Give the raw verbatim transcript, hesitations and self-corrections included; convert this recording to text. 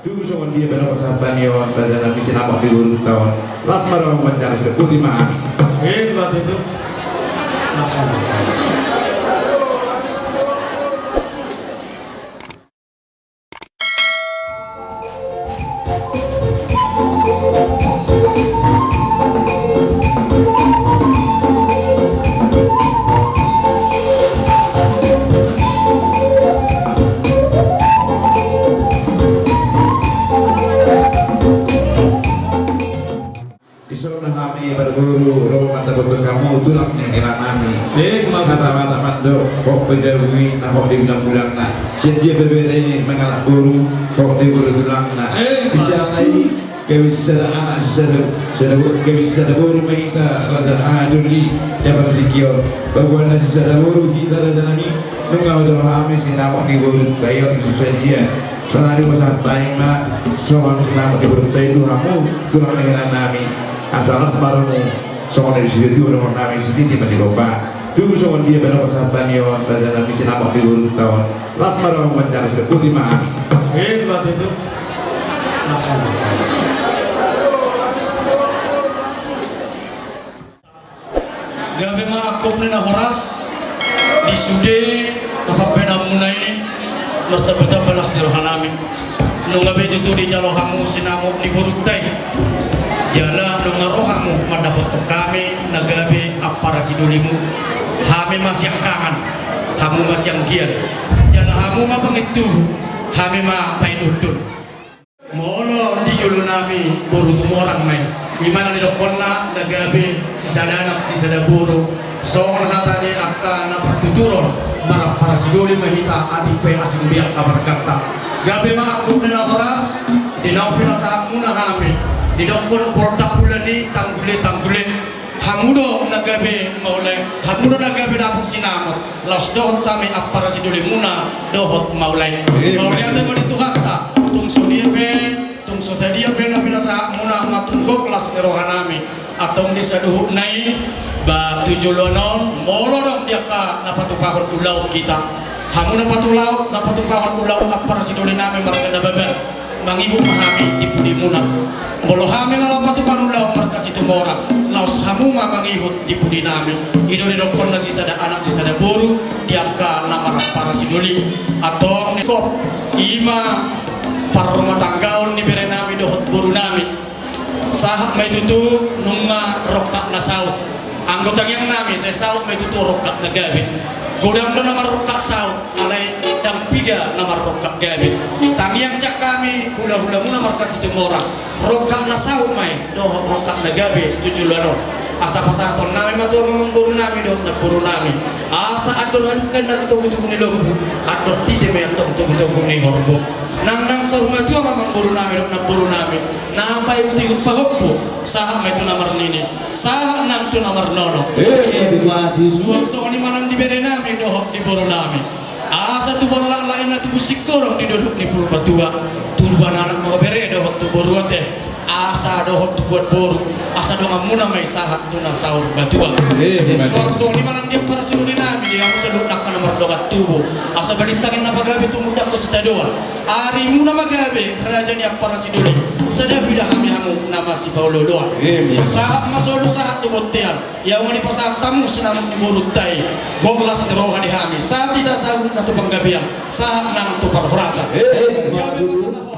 Tung songon dia pe na pasahat hami on, raja nami, sinamot ni borunta on. Las ma roha, manjalo sude, boti ma. Eh, boti tu. Las ma. Dison hami parboru ro mandapothon hamu tulang ni hela nami. Eh, ma- Hata-hata mandok, hot pe jabu i na hot di bulang-bulangna. Sian dia pe bere mangalap boru, hot di boru tulangna. Eh, ma- Di sian i gabe sisada anak, sisada, sisada bo-, gabe sisada boru ma hita, raja, ah, doli, dapat di tingki on. Babuanna sisada boru hita, raja nami. Nunga hujalo hami sinamot ni borunta i on, susa dia. Sahali pasahat hami ma songon sinamot ni borunta i tu hamu tulang ni hela nami. Asa las ma rohamu songon na disi tu dohonon nami, sititi ma sigompa. Tung songon dia pe na pasahat hami on, raja nami, sinamot ni borunta on. Las ma rohamu, manjalo sude, boti ma. Eh, boti tu. Las ma. Gabe ma angkup ni na horas di sude na pambahenanmuna i, martamba-tamba las ni roha nami. Nunga be tutu dijalo hamu sinamot ni borunta i. Jala nunga ro hamu mandapothon hami na gabe ampara sidolimu. Hami ma siangkangan, hamu ma sianggian. Jala hamu ma pangintubu, hami ma painundun. Molo di jolo nami boru Tumorang ma i. I ma na nidokkonna na gabe sisada anak sisada boru. Songon hata ni angka na partuturon, marampara sidoli ma hita, atik pe asing be angka marganta. Gabe ma angkup ni na horas di naung pinasahatmuna hami. Didokkon poltak bulan i, tanggule, tanggule. Hamu do na gabe maulai, hamu do na gabe dapot sinamot. Laos dohot hami ampara sidolimuna dohot maulai. Iya, maulai, betul. Ate ma di Tuhanta, tung so dia pe, tung so sadia pe na pinasahatmuna, ma tung gok las ni roha nami. Antong di saluhutna i, ba tu joloan on, molo adong di angka na patupahon ulaon hita. Hamu na patulao-, na patupahon ulaon ampara sidoli nami marga Nababan. Mangihut ma hami di pudimuna. Molo hami na laho patupahon ulaon marga Situmorang, laos hamu ma mangihut di pudi nami. I do nidokkonna sisada anak sisada boru di angka na marampara sidoli. Antong ni kop, i ma parrumatanggaon ni bere nami dohot boru nami. Sahat ma i tutu nunga rongkap na saut. Anggo tangiang nami, sai saut ma i tutu rongkap na gabe. Godang do na marrongkap saut, alai ndang piga na marrongkap gabe. Tangiang sian hami hula-hulamuna marga Situmorang, rongkap na saut ma i dohot rongkap na gabe tu joloan on. Asa pasahaton nami ma tu amangboru nami dohot namboru nami. Asa andor hadungka nang togu-togu ni lombu, andor tite ma i antong togu-togu ni horbo. Nang, nang saur matua ma amangboru nami dohot namboru nami. Na paihut-ihut pahompu, sahat ma i tu na marnini, sahat nang tu na marnono. Eh, eh, mati. Suang songon i ma nang di bere nami dohot di boru nami. Asa tubuan laklak i na tubu singkoru di dolok ni Purbatua. Tubuan anak ma bere dohot tu boru ate. Asa dohot tubuan boru. Asa donganmuna ma i sahat tu na saur matua. Eh, mati. Suang songon i ma nang di ampara sidoli nami, di hamu saluhut angka na mardongan tubu. Asa balintang i na pagabe tumundalhon sitadoan. Arimuna ma gabe raja ni ampara sidoli, sada pida hami hamu na masipaolo-oloan. Amin. Sahat ma solu sahat tu bontean. Ia nunga dipasahat hamu sinamot ni borunta i, gok las ni roha di hami, sahat hita saluhutna tu panggabean, sahat nang tu parhorasan. Amin.